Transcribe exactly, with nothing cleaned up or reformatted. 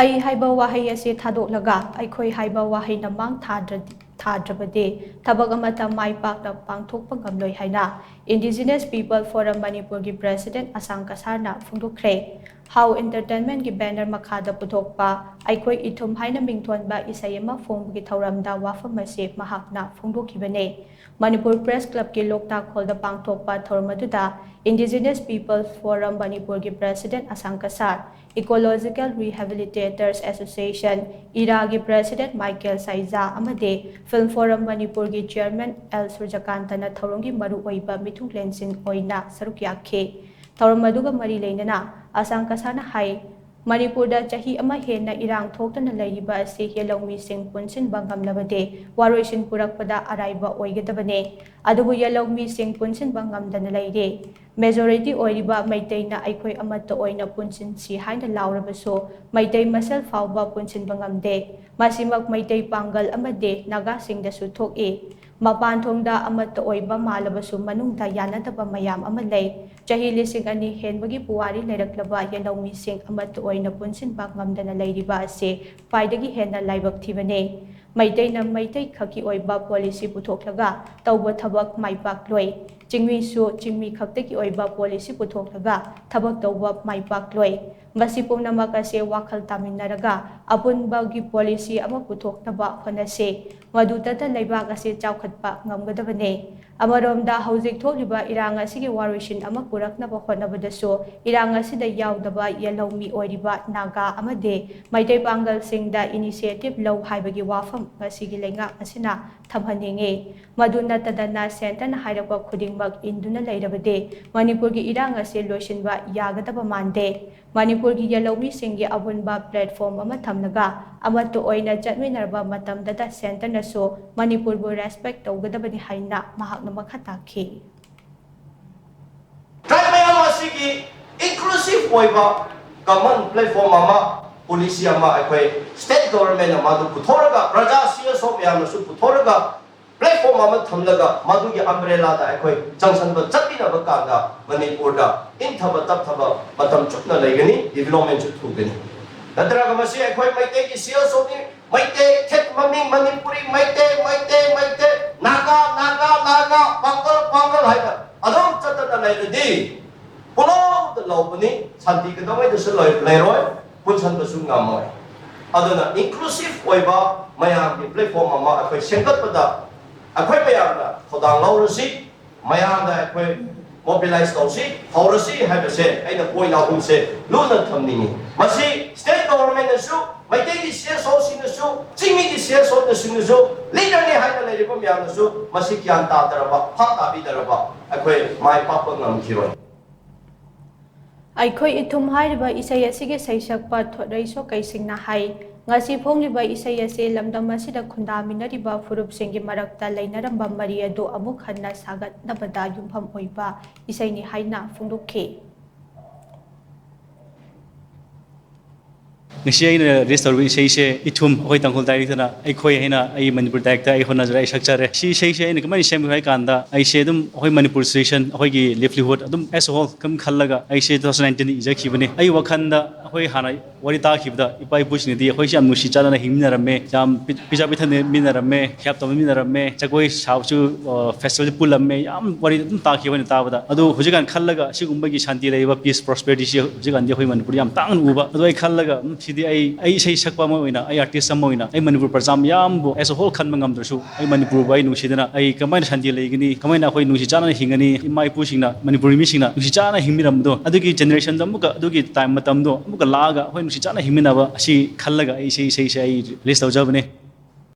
ꯑꯩ ꯍꯥꯏꯕ ꯋꯥꯍꯩ ꯑꯁꯤ ꯊꯥꯗꯣꯛꯂꯒ ꯑꯩꯈꯣꯏ ꯍꯥꯏꯕ ꯋꯥꯍꯩꯅ ꯃꯥꯡ ꯊꯥꯗ꯭ꯔꯗꯤ ꯊꯥꯗ꯭ꯔꯕꯗꯤ ꯊꯕꯛ ꯑꯃꯠꯇ ꯃꯥꯏ ꯄꯥꯛꯅ ꯄꯥꯡꯊꯣꯛꯄ ꯉꯝꯂꯣꯏ ꯍꯥꯏꯅ Indigenous People Forum ꯃꯅꯤꯄꯨꯔꯒꯤ President ꯑꯁꯥꯡ ꯀꯁꯥꯔꯅ ꯐꯣꯡꯗꯣꯛꯈ꯭ꯔꯦ꯫ ꯍꯥꯎ Entertainment ꯀꯤ banner ꯃꯈꯥꯗ ꯄꯨꯊꯣꯛꯄ ꯑꯩꯈꯣꯏ ꯏꯊꯨꯝ ꯍꯥꯏꯅ ꯃꯤꯡꯊꯣꯟꯕ ꯏꯁꯩ ꯑꯃ ꯐꯣꯡꯕꯒꯤ ꯊꯧꯔꯝꯗ ꯋꯥꯐꯝ ꯑꯁꯤ ꯃꯍꯥꯛꯅ ꯐꯣꯡꯗꯣꯛꯈꯤꯕꯅꯤ꯫ ꯃꯅꯤꯄꯨꯔ Press Club ꯀꯤ ꯂꯣꯛꯇꯥꯛ ꯍꯣꯜꯗ ꯄꯥꯡꯊꯣꯛꯄ ꯊꯧꯔꯝ ꯑꯗꯨꯗ Indigenous People Forum ꯃꯅꯤꯄꯨꯔꯒꯤ President Asang Kasar, Ecological Rehabilitators Association, ꯏꯔꯥꯒꯤ President ꯃꯥꯏꯀꯦꯜ ꯁꯥꯏꯖꯥ ꯑꯃꯗꯤ Film Forum ꯃꯅꯤꯄꯨꯔꯒꯤ Chairman ꯑꯦꯜ ꯁꯨꯔꯖꯀꯥꯟꯇꯅ ꯊꯧꯔꯝꯒꯤ ꯃꯔꯨꯑꯣꯏꯕ ꯃꯤꯊꯨꯡꯂꯦꯟꯁꯤꯡ ꯑꯣꯏꯅ ꯁꯔꯨꯛ ꯌꯥꯈꯤ꯫ ꯊꯧꯔꯝ ꯑꯗꯨꯒ ꯃꯔꯤ ꯂꯩꯅꯅ ꯑꯁꯥꯡ ꯀꯁꯥꯔꯅ ꯍꯥꯏ, ꯃꯅꯤꯄꯨꯔꯗ ꯆꯍꯤ ꯑꯃ ꯍꯦꯟꯅ ꯏꯔꯥꯡ ꯊꯣꯛꯇꯨꯅ ꯂꯩꯔꯤꯕ ꯑꯁꯤ ꯌꯦꯜꯍꯧꯃꯤꯁꯤꯡ ꯄꯨꯟꯁꯤꯟꯕ ꯉꯝꯂꯕꯗꯤ ꯋꯥꯔꯣꯏꯁꯤꯟ ꯄꯨꯔꯛꯄꯗ ꯑꯔꯥꯏꯕ ꯑꯣꯏꯒꯗꯕꯅꯤ꯫ ꯑꯗꯨꯕꯨ ꯌꯦꯜꯍꯧꯃꯤꯁꯤꯡ ꯄꯨꯟꯁꯤꯟꯕ ꯉꯝꯗꯅ ꯂꯩꯔꯦ꯫ Majority ꯑꯣꯏꯔꯤꯕ ꯃꯩꯇꯩꯅ ꯑꯩꯈꯣꯏ ꯑꯃꯠꯇ ꯑꯣꯏꯅ ꯄꯨꯟꯁꯤꯟꯁꯤ ꯍꯥꯏꯅ ꯂꯥꯎꯔꯕꯁꯨ ꯃꯩꯇꯩ ꯃꯁꯦꯜ ꯐꯥꯎꯕ ꯄꯨꯟꯁꯤꯟꯕ ꯉꯝꯗꯦ꯫ ꯃꯁꯤꯃꯛ ꯃꯩꯇꯩ ꯄꯥꯡꯒꯜ ꯑꯃꯗꯤ ꯅꯥꯒꯥꯁꯤꯡꯗꯁꯨ ꯊꯣꯛꯏ꯫ ꯃꯄꯥꯟ ꯊꯣꯡꯗ ꯑꯃꯠꯇ ꯑꯣꯏꯕ ꯃꯥꯜꯂꯕꯁꯨ ꯃꯅꯨꯡꯗ ꯌꯥꯅꯗꯕ ꯃꯌꯥꯝ ꯑꯃ ꯂꯩ꯫ ꯆꯍꯤ ꯂꯤꯁꯤꯡ ꯑꯅꯤ ꯍꯦꯟꯕꯒꯤ ꯄꯨꯋꯥꯔꯤ ꯂꯩꯔꯛꯂꯕ ꯌꯦꯜꯍꯧꯃꯤꯁꯤꯡ ꯑꯃꯠꯇ ꯑꯣꯏꯅ ꯄꯨꯟꯁꯤꯟꯕ ꯉꯝꯗꯅ ꯂꯩꯔꯤꯕ ꯑꯁꯤ ꯈ꯭ꯋꯥꯏꯗꯒꯤ ꯍꯦꯟꯅ ꯂꯥꯏꯕꯛ ꯊꯤꯕꯅꯤ꯫ ꯃꯩꯇꯩꯅ ꯃꯩꯇꯩ ꯈꯛꯀꯤ ꯑꯣꯏꯕ policy ꯄꯨꯊꯣꯛꯂꯒ ꯇꯧꯕ ꯊꯕꯛ ꯃꯥꯏ ꯄꯥꯛꯂꯣꯏ꯫ ꯆꯤꯡꯃꯤꯁꯨ ꯆꯤꯡꯃꯤ ꯈꯛꯇꯒꯤ ꯑꯣꯏꯕ policy ꯄꯨꯊꯣꯛꯂꯒ ꯊꯕꯛ ꯇꯧꯕ ꯃꯥꯏ ꯄꯥꯛꯂꯣꯏ꯫ ꯃꯁꯤ ꯄꯨꯝꯅꯃꯛ ꯑꯁꯤ ꯋꯥꯈꯜ ꯇꯥꯃꯤꯟꯅꯔꯒ ꯑꯄꯨꯟꯕꯒꯤ policy ꯑꯃ ꯄꯨꯊꯣꯛꯅꯕ ꯍꯣꯠꯅꯁꯤ꯫ ꯃꯗꯨꯗꯇ ꯂꯩꯕꯥꯛ ꯑꯁꯤ ꯆꯥꯎꯈꯠꯄ ꯉꯝꯒꯗꯕꯅꯤ꯫ ꯑꯃꯔꯣꯝꯗ ꯍꯧꯖꯤꯛ ꯊꯣꯛꯂꯤꯕ ꯏꯔꯥꯡ ꯑꯁꯤꯒꯤ ꯋꯥꯔꯣꯏꯁꯤꯟ ꯑꯃ ꯄꯨꯔꯛꯅꯕ ꯍꯣꯠꯅꯕꯗꯁꯨ ꯏꯔꯥꯡ ꯑꯁꯤꯗ ꯌꯥꯎꯗꯕ ꯌꯦꯜꯍꯧꯃꯤ ꯑꯣꯏꯔꯤꯕ ꯅꯥꯒꯥ ꯑꯃꯗꯤ ꯃꯩꯇꯩ ꯄꯥꯡꯒꯜꯁꯤꯡꯗ initiative ꯂꯧ ꯍꯥꯏꯕꯒꯤ ꯋꯥꯐꯝ ꯉꯁꯤꯒꯤ ꯂꯩꯉꯥꯛ ꯑꯁꯤꯅ ꯊꯝꯍꯟꯅꯤꯡꯏ꯫ ꯃꯗꯨ ꯅꯠꯇꯗꯅ centreꯅ ꯍꯥꯏꯔꯛꯄ ꯈꯨꯗꯤꯡꯃꯛ ꯏꯟꯗꯨꯅ ꯂꯩꯔꯕꯗꯤ ꯃꯅꯤꯄꯨꯔꯒꯤ ꯏꯔꯥꯡ ꯑꯁꯤ ꯂꯣꯏꯁꯤꯟꯕ ꯌꯥꯒꯗꯕ ꯃꯥꯟꯗꯦ꯫ ꯃꯅꯤꯄꯨꯔꯒꯤ ꯌꯦꯜꯍꯧꯃꯤꯁꯤꯡꯒꯤ ꯑꯄꯨꯟꯕ platform ꯑꯃ ꯊꯝꯂꯒ ꯑꯃꯠꯇ ꯑꯣꯏꯅ ꯆꯠꯃꯤꯟꯅꯔꯕ ꯃꯇꯝꯗꯇ centreꯅꯁꯨ ꯃꯅꯤꯄꯨꯔꯕꯨ respect ꯇꯧꯒꯗꯕꯅꯤ ꯍꯥꯏꯅ ꯃꯍꯥꯛꯅ ꯃꯈꯥ ꯇꯥꯈꯤ꯫ Tribe ꯃꯌꯥꯝ ꯑꯁꯤꯒꯤ inclusive ꯑꯣꯏꯕ common platform ꯑꯃ, policy ꯑꯃ ꯑꯩꯈꯣꯏ state governmentꯅ ꯃꯗꯨ ꯄꯨꯊꯣꯛꯂꯒ, ꯄ꯭ꯔꯖꯥ C S O ꯃꯌꯥꯝꯅꯁꯨ ꯄꯨꯊꯣꯛꯂꯒ, platform ꯑꯃ ꯊꯝꯂꯒ ꯃꯗꯨꯒꯤ umbrellaꯗ ꯑꯩꯈꯣꯏ ꯆꯪꯁꯟꯕ ꯆꯠꯃꯤꯟꯅꯕ ꯀꯥꯟꯗ ꯃꯅꯤꯄꯨꯔꯗ ꯏꯪꯊꯕ ꯇꯞꯊꯕ ꯃꯇꯝ ꯆꯨꯞꯅ ꯂꯩꯒꯅꯤ, developmentꯁꯨ ꯊꯨꯒꯅꯤ꯫ ꯅꯠꯇ꯭ꯔꯒ ꯃꯁꯤ ꯑꯩꯈꯣꯏ ꯃꯩꯇꯩꯒꯤ ꯁꯤ ꯑꯦꯜ ꯁꯣꯅꯤ, ꯃꯩꯇꯩ ꯊꯦꯠ ꯃꯃꯤꯡ ꯃꯅꯤꯄꯨꯔꯤ, ꯃꯩꯇꯩ, ꯃꯩꯇꯩ, ꯃꯩꯇꯩ, ꯅꯥꯒꯥ, ꯅꯥꯒꯥ, ꯅꯥꯒꯥ, ꯄꯥꯡꯒꯜ, ꯄꯥꯡꯒꯜ ꯍꯥꯏꯅ ꯑꯗꯨꯝ ꯆꯠꯇꯅ ꯂꯩꯔꯗꯤ ꯄꯨꯂꯞꯇ ꯂꯧꯕꯅꯤ, ꯁꯥꯟꯇꯤ ꯀꯩꯗꯧꯉꯩꯗꯁꯨ ꯂꯩ-, ꯂꯩꯔꯣꯏ, ꯄꯨꯟꯁꯟꯕꯁꯨ ꯉꯝꯃꯣꯏ꯫ ꯑꯗꯨꯅ inclusive ꯑꯣꯏꯕ ꯃꯌꯥꯝꯒꯤ platform ꯑꯃ ꯑꯩꯈꯣꯏ ꯁꯦꯝꯒꯠꯄꯗ ꯑꯩꯈꯣꯏ ꯃꯌꯥꯝꯅ ꯊꯧꯗꯥꯡ ꯂꯧꯔꯁꯤ, ꯃꯌꯥꯝꯗ ꯑꯩꯈꯣꯏ mobilize ꯇꯧꯁꯤ, ꯍꯧꯔꯁꯤ ꯍꯥꯏꯕꯁꯦ ꯑꯩꯅ point ꯑꯍꯨꯝꯁꯦ ꯂꯨꯅ ꯊꯝꯅꯤꯡꯉꯤ꯫ ꯃꯁꯤ state government ꯅꯁꯨ, ꯃꯩꯇꯩꯒꯤ C S ꯑꯣꯁꯤꯡꯅꯁꯨ, ꯆꯤꯡꯃꯤꯒꯤ C S ꯑꯣꯁꯤꯡꯅꯁꯨ, leader ꯅꯤ ꯍꯥꯏꯅ ꯂꯩꯔꯤꯕ ꯃꯌꯥꯝꯅꯁꯨ ꯃꯁꯤ ꯒ꯭ꯌꯥꯟ ꯇꯥꯗꯔꯕ, ꯚꯥꯞ ꯇꯥꯕꯤꯗꯔꯕ ꯑꯩꯈꯣꯏ ꯃꯥꯏ ꯄꯥꯛꯄ ꯉꯝꯈꯤꯔꯣꯏ꯫ ꯑꯩꯈꯣꯏ ꯏꯊꯨꯝ ꯍꯥꯏꯔꯤꯕ ꯏꯁꯩ ꯑꯁꯤꯒꯤ ꯁꯩꯁꯛꯄ ꯊꯣꯠꯔꯩ ꯁꯣꯀꯩꯁꯤꯡꯅ ꯍꯥꯏ, ꯉꯁꯤ ꯐꯣꯡꯂꯤꯕ ꯏꯁꯩ ꯑꯁꯤ ꯂꯝꯗꯝ ꯑꯁꯤꯗ ꯈꯨꯟꯗꯥꯃꯤꯟꯅꯔꯤꯕ ꯐꯨꯔꯨꯞꯁꯤꯡꯒꯤ ꯃꯔꯛꯇ ꯂꯩꯅꯔꯝꯕ ꯃꯔꯤ ꯑꯗꯨ ꯑꯃꯨꯛ ꯍꯟꯅ ꯁꯥꯒꯠꯅꯕꯗ ꯌꯨꯝꯐꯝ ꯑꯣꯏꯕ ꯏꯁꯩꯅꯤ ꯍꯥꯏꯅ ꯐꯣꯡꯗꯣꯛꯈꯤ꯫ ꯉꯁꯤ ꯑꯩꯅ release ꯇꯧꯔꯤꯕ ꯏꯁꯩꯁꯦ ꯏꯊꯨꯝ, ꯑꯩꯈꯣꯏ ꯇꯥꯡꯈꯨꯜ dialect ꯇꯅ ꯑꯩꯈꯣꯏ ꯍꯥꯏꯅ ꯑꯩ ꯃꯅꯤꯄꯨꯔ dialect ꯇ ꯑꯩ ꯍꯣꯠꯅꯖꯔꯦ, ꯑꯩ ꯁꯛꯆꯔꯦ꯫ ꯁꯤ ꯏꯁꯩꯁꯦ ꯑꯩꯅ ꯀꯃꯥꯏꯅ ꯁꯦꯝꯈꯤꯕꯅꯣ ꯍꯥꯏ ꯀꯥꯟꯗ, ꯑꯩꯁꯦ ꯑꯗꯨꯝ ꯑꯩꯈꯣꯏ ꯃꯅꯤꯄꯨꯔ situation, ꯑꯩꯈꯣꯏꯒꯤ livelihood ꯑꯗꯨꯝ as a whole ꯀꯝ ꯈꯜꯂꯒ ꯑꯩꯁꯦ two thousand nineteen ꯗ ꯏꯖꯈꯤꯕꯅꯤ꯫ ꯑꯩ ꯋꯥꯈꯜꯗ ꯑꯩꯈꯣꯏ ꯍꯥꯟꯅ ꯋꯥꯔꯤ ꯇꯥꯈꯤꯕꯗ ꯏꯄꯥ ꯏꯄꯨꯁꯤꯡꯅꯗꯤ ꯑꯩꯈꯣꯏꯁꯦ ꯌꯥꯝ ꯅꯨꯡꯁꯤ ꯆꯥꯟꯅꯅ ꯍꯤꯡꯃꯤꯟꯅꯔꯝꯃꯦ, ꯌꯥꯝ ꯄꯤ-, ꯄꯤꯖꯥ ꯄꯤꯊꯛꯃꯤꯟꯅꯔꯝꯃꯦ, ꯍꯤꯌꯥꯞ ꯇꯧꯃꯤꯟꯅꯔꯝꯃꯦ, ꯖꯒꯣꯏ ꯁꯥꯕꯁꯨ, ꯑ, festival ꯁꯨ ꯄꯨꯜꯂꯝꯃꯦ, ꯌꯥꯝ ꯋꯥꯔꯤ ꯑꯗꯨꯝ ꯇꯥꯈꯤꯕ ꯑꯩꯅ ꯇꯥꯕꯗ꯫ ꯑꯗꯨ ꯍꯧꯖꯤꯛꯀꯥꯟ ꯈꯜꯂꯒ ꯑꯁꯤꯒꯨꯝꯕꯒꯤ ꯁꯥꯟꯇꯤ ꯂꯩꯕ, peace, prosperity ꯁꯤ ꯍꯧꯖꯤꯛꯀꯥꯟꯗꯤ ꯑꯩꯈꯣꯏ ꯃꯅꯤꯄꯨꯔꯗ ꯌꯥꯝ ꯇꯥꯡꯅ ꯎꯕ꯫ ꯑꯗꯣ ꯑꯩ ꯈꯜꯂꯒ, ꯎꯝ, ꯁꯤꯗꯤ ꯑꯩ, ꯑꯩ ꯏꯁꯩ ꯁꯛꯄ ꯑꯃ ꯑꯣꯏꯅ, ꯑꯩ artist ꯑꯃ ꯑꯣꯏꯅ, ꯑꯩ ꯃꯅꯤꯄꯨꯔ ꯄ꯭ꯔꯖꯥ ꯃꯌꯥꯝꯕꯨ as a whole ꯈꯟꯕ ꯉꯝꯗ꯭ꯔꯁꯨ, ꯑꯩ ꯃꯅꯤꯄꯨꯔꯕꯨ ꯑꯩ ꯅꯨꯡꯁꯤꯗꯅ ꯑꯩ ꯀꯃꯥꯏꯅ ꯁꯥꯟꯇꯤ ꯂꯩꯒꯅꯤ, ꯀꯃꯥꯏꯅ ꯑꯩꯈꯣꯏ ꯅꯨꯡꯁꯤ ꯆꯥꯟꯅꯅ ꯍꯤꯡꯒꯅꯤ, ꯏꯃꯥ ꯏꯄꯨꯁꯤꯡꯅ, ꯃꯅꯤꯄꯨꯔꯤ ꯃꯤꯁꯤꯡꯅ ꯅꯨꯡꯁꯤ ꯆꯥꯟꯅ ꯍꯤꯡꯃꯤꯟꯅꯔꯝꯕꯗꯣ, ꯑꯗꯨꯒꯤ generation ꯗꯣ ꯑꯃꯨꯛꯀ, ꯑꯗꯨꯒꯤ time ꯃꯇꯝꯗꯣ ꯑꯃꯨꯛꯀ ꯂꯥꯛꯑꯒ ꯑꯩꯈꯣꯏ ꯅꯨꯡꯁꯤ ꯆꯥꯟꯅ ꯍꯤꯡꯃꯤꯟꯅꯕ ꯑꯁꯤ ꯈꯜꯂꯒ ꯑꯩ ꯏꯁꯩ, ꯏꯁꯩꯁꯦ ꯑꯩ release ꯇꯧꯖꯕꯅꯦ꯫